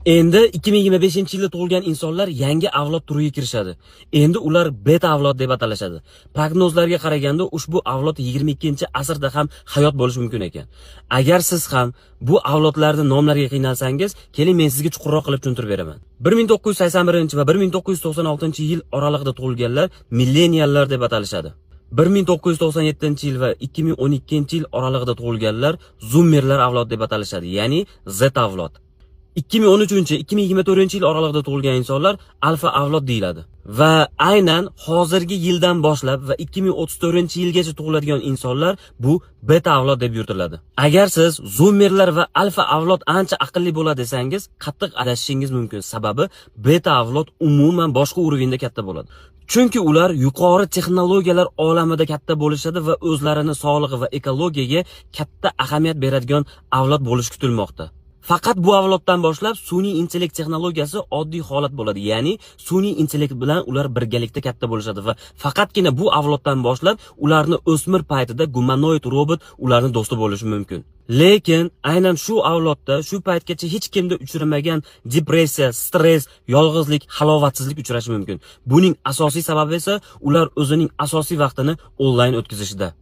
Endi 2025-yilda tug'ilgan insonlar yangi avlod turiga kirishadi. Endi ular beta avlod deb atalashadi. Prognozlarga qaraganda, ushbu avlod 22-asrda ham hayot bo'lishi mumkin ekan. Agar siz ham bu avlodlarni nomlariga qiynalsangiz, keling, men sizga chuqurroq qilib tushuntirib beraman. 1981 va 1996-yil oralig'ida tug'ilganlar milleniallar deb atalishadi. 1997 yil va 2012 yil oralig'ida tug'ilganlar zoomerlar avlod deb atalishadi, ya'ni Z avlod. 2013-2024 yil oralig'ida tug'ilgan insonlar alfa avlod deyiladi. Va aynan hozirgi yildan boshlab va 2034 yilgacha tug'iladigan insonlar bu beta avlod deb yuritiladi. Agar siz zoomerlar va alfa avlod ancha aqlli bo'ladi desangiz, qattiq adashishingiz mumkin. Sababi beta avlod umuman boshqa уровень da katta bo'ladi. Chunki ular yuqori texnologiyalar olamida katta bo'lishadi va o'zlarini sog'lig'i va ekologiyaga katta ahamiyat beradigan avlod bo'lishi kutilmoqda. Faqat bu avloddan boshlab sun'iy intellekt texnologiyasi oddiy holat bo'ladi. Ya'ni sun'iy intellekt bilan ular birgalikda katta bo'lishadi va faqatgina bu avloddan boshlab ularni o'smir paytida gumanoid robot ularni do'sti bo'lishi mumkin. Lekin aynan shu avlodda shu paytgacha hech kimda uchramagan depressiya, stress, yolg'izlik, halovatsizlik uchrashi mumkin. Buning asosiy sababi esa ular o'zining asosiy vaqtini onlayn o'tkazishida.